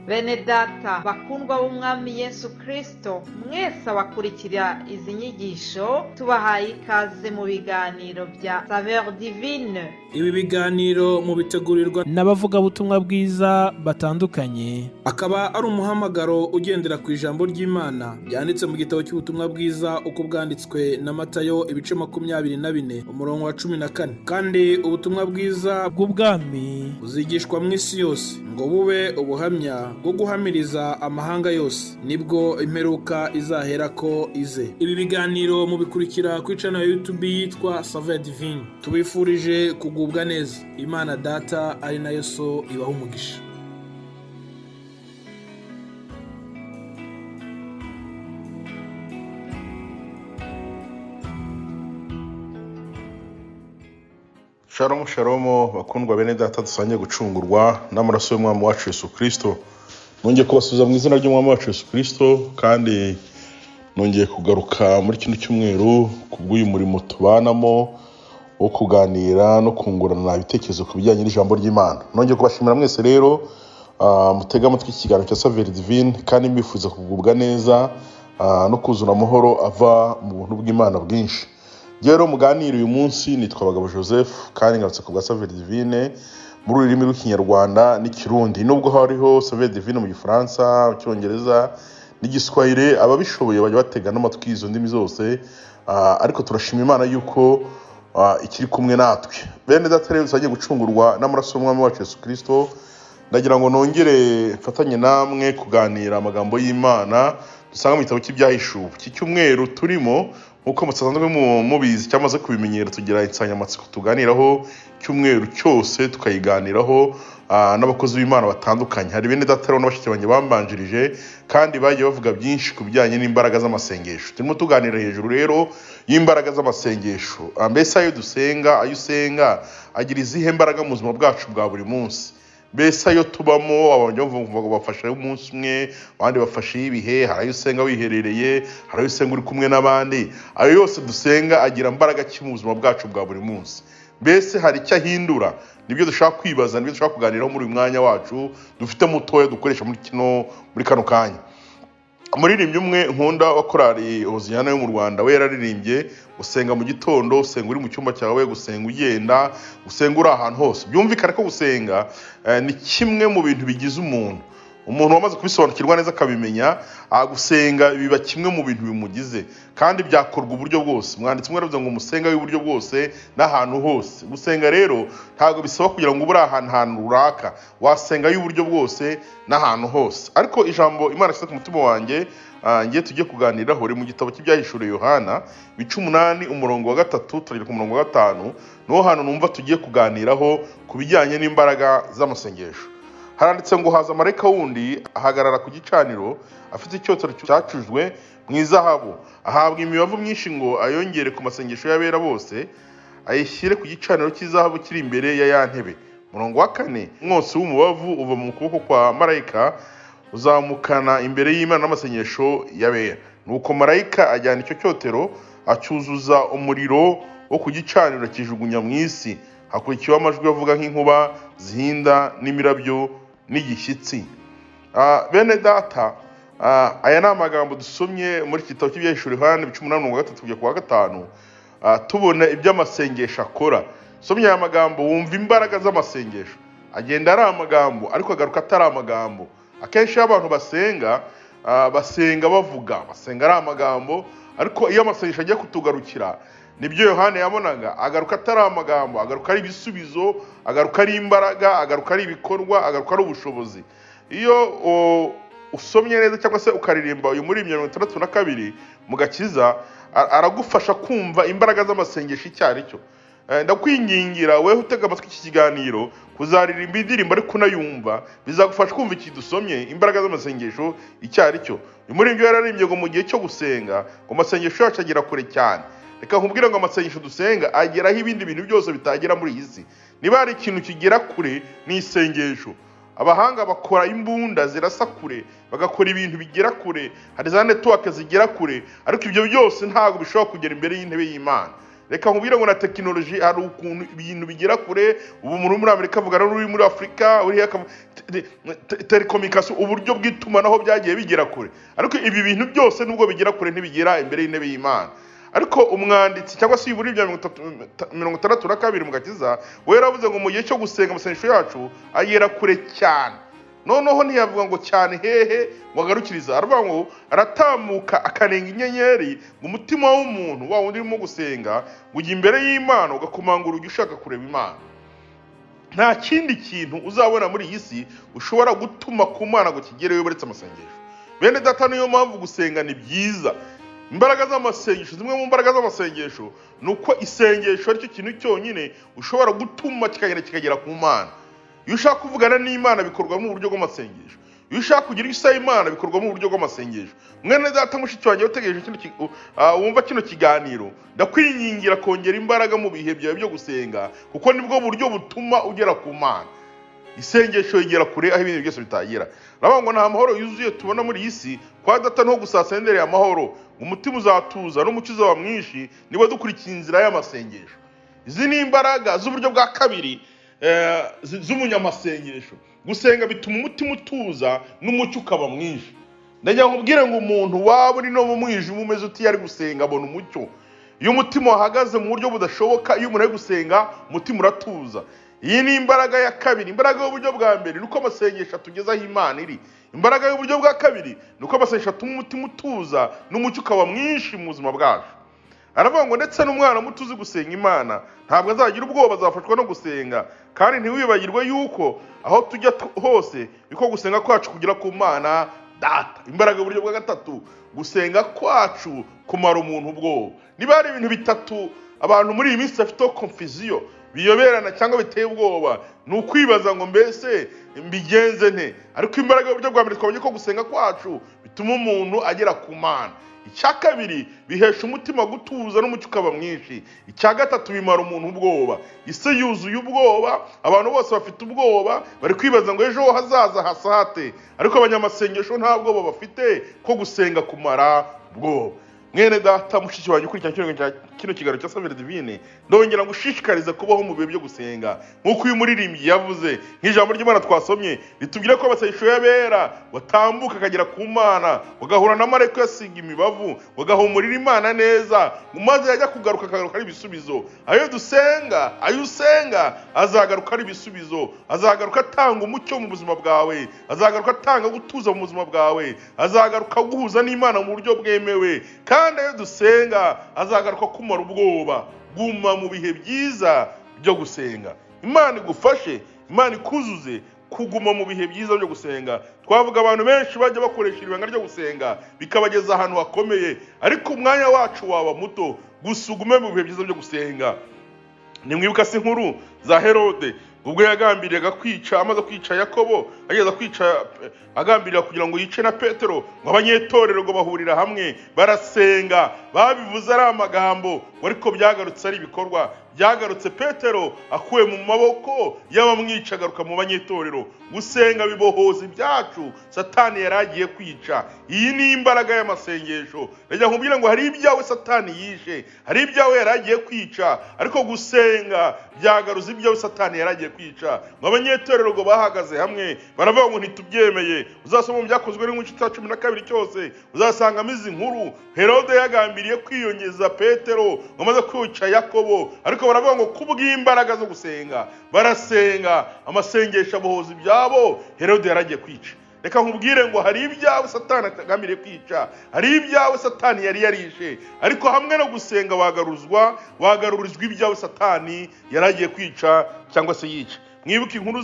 Bene data bakundwa b'Umwami Yesu Kristo, mwese abakurikira izi nyigisho tubahaye ikaze mu biganiro bya Saveur Divine. Ibi biganiro mubitegurirwa n'abavugabutumwa bwiza batandukanye, akaba ari umuhamagaro ugendera ku ijambo ry'Imana ryanditse mu gitabo cy'ubutumwa bwiza uko bwanditswe na Matayo ibice 24 umurongo wa 14. Kandi ubutumwa bwiza bw'ubwami buzigishwa mu isi yose ngo bube ubuhamya bwo guhamiriza amahanga yose, nibwo imperuka izaherako ize. Ibi biganiro mubikurikira kuri channel ya YouTube yitwa Saveur Divine. Tubifurije kugubwa neza. Imana Data ari nayo So ibaha umugisha. Shalom shalom bakundwa bene data dusangiye gucungurwa n'amaraso y'Umwami wacu Yesu Kristo. Nongeye kubasubiza mu izina ry'Umwami wacu Yesu Kristo, kandi nongeye kugaruka muri kino cyumweru kubw'uyu murimo tubanamo wo kuganira no kungurana ibitekerezo ku bijyanye n'ijambo ry'Imana. Nongeye kubashimira mwese rero mutega amatwi ikiganiro cya Saveur Divine, kandi mbifuza kugubwa neza no kuzura amahoro ava mu buntu bw'Imana bwinshi. Rero muganira uyu munsi nitwa Bagabo Joseph, kandi ngarutse ku bwa Saveur Divine muri rurimi rw'Ikinyarwanda n'iKirundi. Nubwo hariho Saveur Divine mu Gifaransa, mu Cyongereza n'Igiswahili, ababishoboye bajya batega n'amatwi izo ndimi zose, ariko turashima Imana yuko ikiri kumwe natwe. Bene data rero dusangiye gucungurwa n'amaraso y'Umwami wacu Yesu Kristo, ndagira ngo nongere mfatanye namwe kuganira amagambo y'Imana dusanga mu gitabo cy'Ibyahishuwe. Iki cyumweru turimo, nkuko musanzwe mubizi cyangwa se kubimenyera, tugira insanganyamatsiko tuganiraho cyumweru cyose, tukayiganiraho n'abakozi b'Imana batandukanye. Hari bene data rero n'abashiki banjye bambanjirije kandi bagiye bavuga byinshi ku bijyanye n'imbaraga z'amasengesho. Turimo tuganira hejuru rero y'imbaraga z'amasengesho. Mbese ayo dusenga, ayo usenga agira izihe mbaraga mu buzima bwacu bwa buri munsi? Mbese ayo tubamo, abantu bavuga ngo bafashe umunsi umwe, abandi bafashe ibihe, hari ayo usenga wiherereye, hari ayo usenga uri kumwe n'abandi. Ayo yose dusenga agira mbaraga ki mu buzima bwacu bwa buri munsi? Mbese hari icyo ahindura? Nibyo dushaka kwibaza, nibyo dushaka kuganiraho muri uyu mwanya wacu dufite mutoya dukoresha muri kano kanya. Umuririmbyi umwe nkunda wa korali Hoziyana yo mu Rwanda, we yararirimbye gusenga mu gitondo, usenga uri mu cyumba cyawe, gusenga ugenda, gusenga uri ahantu hose. Byumvikane ko gusenga ni kimwe mu bintu bigize umuntu. Umuntu wamaze kubisobanukirwa neza akabimenya, gusenga biba kimwe mu bintu bimugize, kandi byakorwa uburyo bwose. Umwanditsi umwe aravuze ngo musenga w'uburyo bwose n'ahantu hose. Gusenga rero ntabwo bisaba kugira ngo ube uri ahantu runaka, wasenga y'uburyo bwose n'ahantu hose. Ariko ijambo Imana ishyize ku mutima wanjye ngiye tujye kuganiraho riri mu gitabo cy'Ibyahishuriwe Yohana ibice 8 umurongo wa 3 turagera ku murongo wa 5. Niho hantu numva tugiye kuganiraho ku bijyanye n'imbaraga z'amasengesho. Haranditse ngo haza marayika wundi ahagarara ku gicaniro afite icyotero cyacujwe mu izahabu, ahabwa imibavu myinshi ngo ayongere ku masengesho y'abera bose, ayishyire ku gicaniro cy'izahabu kiri imbere ya ya ntebe. Murongo wa 4, umwotsi w'umubavu uva mu kuboko kwa marayika uzamukana imbere y'Imana n'amasengesho y'abera. Nuko marayika ajyana icyo cyotero acyuzuza umuriro wo ku gicaniro kijugunya mu isi, hakurikiyeho amajwi avuga nk'inkuba zihinda n'imirabyo n'igishyitsi. Bene data, aya ni amagambo dusomye muri iki gitabo cy'Ibyahishuriwe Yohana ibice 8 umurongo wa 3 kugera ku wa 5, tubona iby'amasengesho akora. Somye aya magambo wumva imbaraga z'amasengesho. Agenda ari amagambo ariko agaruka atari amagambo. Akenshi iyo abantu basenga, basenga bavuga, basenga ari amagambo, ariko iyo amasengesho agiye kutugarukira, nibyo Yohana yabonaga, agaruka atari amagambo, agaruka ari ibisubizo, agaruka ari imbaraga, agaruka ari ibikorwa, agaruka ari ubushobozi. Iyo usomye neza cyangwa se ukaririmba uyu muri 62 mu gakiza, aragufasha kumva imbaraga z'amasengesho icyo ari cyo. Ndakwingingira wewe utega amatwi iki kiganiro kuzaririmba indirimbo ariko unayumva, bizagufasha kumva iki dusomye, imbaraga z'amasengesho icyo ari cyo. Uyu muririmbyi yararirimbye ngo mu gihe cyo gusenga, ngo amasengesho yacu agera kure cyane. Reka nkubwire ngo amasengesho dusenga ageraho ibindi bintu byose bitagera muri iyi si. Niba hari ikintu kigera kure ni isengesho. Abahanga bakora imbunda zirasa kure, bagakora ibintu bigera kure, hari za network zigera kure, ariko ibyo byose ntabwo bishobora kugera imbere y'intebe y'Imana. Reka nkubwire ngo na tekinoloji hari ukuntu ibintu bigera kure. Ubu umuntu muri Amerika avugana n'uri muri Afurika, uri telecommunication, uburyo bw'itumanaho byagiye bigera kure. Ariko ibi bintu byose nubwo bigera kure ntibigera imbere y'intebe y'Imana. Ariko umwanditsi cyangwa se iburi bya 62 mu gakiza we yaravuze ngo mu gihe cyo gusenga amasengesho yacu agera kure cyane. Noneho ntiyavuga ngo cyane hehe ngo agarukiriza, aravuga ngo aratambuka akarenga inyenyeri, ngo umutima w'umuntu wa wundi urimo gusenga ngo ujya imbere y'Imana ugakomanga urugi ushaka kureba Imana. Nta kindi kintu uzabona muri iyi si ushobora gutuma ku Mana ngo kigereyo uretse amasengesho. Bene data, niyo mpamvu gusenga ni byiza. Imbaraga z'amasengesho, zimwe mu mbaraga z'amasengesho ni uko isengesho aricyo kintu cyonyine ushobora gutuma kikagenda kikagera ku Mana. Iyo ushaka kuvugana n'Imana bikorwa mu buryo bw'amasengesho. Iyo ushaka kugira icyo usaba Imana bikorwa mu buryo bw'amasengesho. Mwene data, mushiki wanjye utegereje wumva kino kiganiro, ndakwingingira kongera imbaraga mu bihe byawe byo gusenga, kuko nibwo buryo butuma ugera ku Mana. Isengesho rigera kure aho ibintu byose bitagera. Aravuga ngo nta mahoro yuzuye tubona muri iyi si, kwa data niho gusa hasendereye amahoro, umutima uzatuza n'umucyo uzaba mwinshi niba dukurikiye inzira y'amasengesho. Izi ni imbaraga z'uburyo bwa kabiri z'umunyamasengesho. Gusenga bituma umutima utuza n'umucyo ukaba mwinshi. Ndagira nkubwire ngo umuntu waba uri no mu mwijima umeze uti ari gusenga abona umucyo. Iyo umutima wahagaze mu buryo budashoboka, iyo umuntu ari gusenga umutima uratuza. Iyi ni imbaraga ya kabiri. Imbaraga y'uburyo bwa mbere ni uko amasengesho atugezaho Imana iri. Imbaraga y'uburyo bwa kabiri ni uko amasengesho atuma umutima utuza n'umucyo ukaba mwinshi mu buzima bwacu. Aravuga ngo ndetse n'umwana muto uzi gusenga Imana ntabwo azagira ubwoba, azafashwa no gusenga. Kandi ntiwibagirwe yuko aho tujya hose niko gusenga kwacu kugera ku Mana Data. Imbaraga y'uburyo bwa gatatu, gusenga kwacu kumara umuntu ubwoba. Niba hari ibintu bitatu abantu muri iyi minsi bafite confusion, biyoberana cyangwa biteye ubwoba, ni ukwibaza ngo mbese mbigenze nte. Ariko imbaraga y'uburyo bwa mbere twabonye ko gusenga kwacu bituma umuntu agera ku Mana. Icya kabiri, bihesha umutima gutuza n'umucyo ukaba mwinshi. Icya gatatu, bimara umuntu ubwoba. Isi yuzuye ubwoba, abantu bose bafite ubwoba, bari kwibaza ngo ejo hazaza hasa hate. Ariko abanyamasengesho nta bwoba bafite ko gusenga kumara ubwoba. Mwene data, mushiki wanjye ukurikirana kino kiganiro cya Saveur Divine, ndongera ngushishikariza kubaho mu bihe byo gusenga nk'uko uyu muririmbyi yavuze. Nk'ijambo ry'Imana twasomye ritubwira ko amasengesho y'abera watambuka akagera ku Mana, wagahura na marayika uyasiga imibavu, wagahumurira Imana neza, maze yajya kugaruka akagaruka ari ibisubizo. Ayo dusenga, ayo usenga azagaruka ari ibisubizo, azagaruka atanga umucyo mu buzima bwawe, azagaruka atanga gutuza mu buzima bwawe, azagaruka guhuza n'Imana mu buryo bwemewe. Kandi ayo dusenga azagaruka kumara ubwoba. Guma mu bihe byiza byo gusenga. Imana igufashe, Imana ikuzuze kuguma mu bihe byiza byo gusenga. Twavuga abantu benshi bajya bakoresha ibanga ryo gusenga bikabageza ahantu hakomeye, ariko umwanya wacu waba muto. Gusa ugume mu bihe byiza byo gusenga. Nimwibuka se inkuru za Herode ubwo yagambiriraga kwica, amaze kwica Yakobo, ageza kwica agambirira kugira ngo yice na Petero, ngo abanyetorero ngo bahurira hamwe barasenga. Babivuze ari amagambo, ariko byagarutse ari ibikorwa. Byagarutse Petero akuwe mu maboko y'abamwica agaruka mu banyetorero. Gusenga bibohoza ibyacu Satani yari agiye kwica. Iyi ni imbaraga y'amasengesho. Reka nkubwire ngo hari ibyawe Satani yishe, hari ibyawe yari agiye kwica, ariko gusenga byagaruza ibyawe Satani yari agiye kwica. Ngo abanyetorero ngo bahagaze hamwe baravuga ngo ntitubyemeye. Uzasoma mu Byakozwe n'igice cya 12 cyose uzasangamo izi nkuru. Herode yagambiriye kwiyongeza Petero ngo amaze kwica Yakobo, ariko baravuga ngo kubw'imbaraga zo gusenga barasenga, amasengesho abohoza ibyabo Herode yaragiye kwica. Reka nkubwire ngo hari ibyawe Satani atagambiriye kwica, hari ibyawe Satani yari yarishe, ariko hamwe no gusenga wagarurizwa ibyawe Satani yaragiye kwica cyangwa se yica. Mwibuke inkuru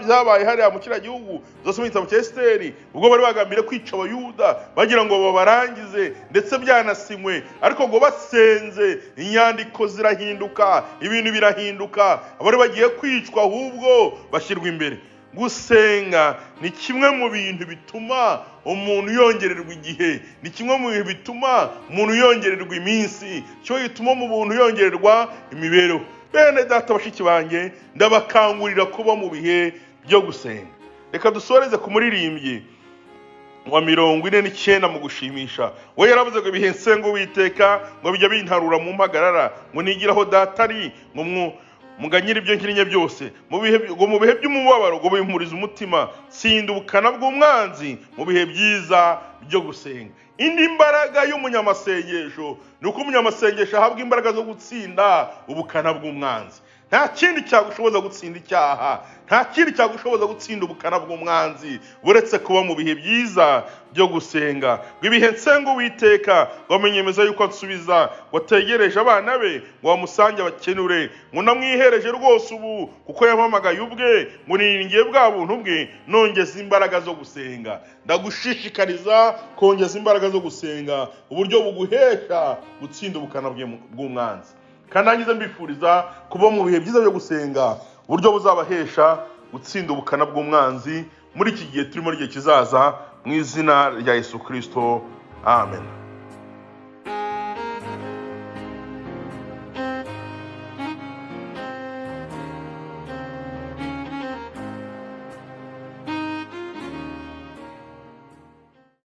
zabaye hariya mu kiriya gihugu, zose mu gitabo cya Esiteri, ubwo bari bagambiriye kwica Abayuda bagira ngo babarangize, ndetse byanasinywe, ariko ngo basenze inyandiko zirahinduka, ibintu birahinduka, abari bagiye kwicwa ahubwo bashyirwa imbere. Gusenga ni kimwe mu bintu bituma umuntu yongererwa igihe, ni kimwe mu bintu bituma umuntu yongererwa iminsi, cyo gituma umuntu yongererwa imibereho. Bene data, bashiki banjye, ndabakangurira kuba mu bihe byo gusenga. Reka dusoreze ku muririmbyi. wa 49 mu gushimisha, we yaravuze ngo ibihe nsenga Uwiteka ngo bijya bintarura mu mpagarara, ngo nigiraho data ari, ngo muganyira ibyo nkinnye byose, mu bihe by'umubabaro ngo bimpurize umutima, tsinda ubukana bw'umwanzi mu bihe byiza byo gusenga. Indi mbaraga y'umunyamasengesho ni uko umunyamasengesho ahabwa imbaraga zo gutsinda ubukana bw'umwanzi. Nta kindi cyagushoboza gutsinda icyaha, nta kindi cyagushoboza gutsinda ubukana bw'umwanzi uretse kuba mu bihe byiza byo gusenga. Ngo ibihe nsenga Uwiteka ngo amenyemeza yuko ansubiza, ngo ategereje abana be ngo bamusange abakenure, ngo namwihereje rwose ubu kuko yampamagaye ubwe, ngo niringiye bwa buntu bwe nongeza imbaraga zo gusenga. Ndagushishikariza kongeza imbaraga zo gusenga, uburyo buguhesha gutsinda ubukana bw'umwanzi. Kandi mbifuriza kuba mu bihe byiza byo gusenga, uburyo buzabahesha gutsinda ubukana bw'umwanzi muri iki gihe turimo n'igihe kizaza, mu izina rya Yesu Kristo, amen.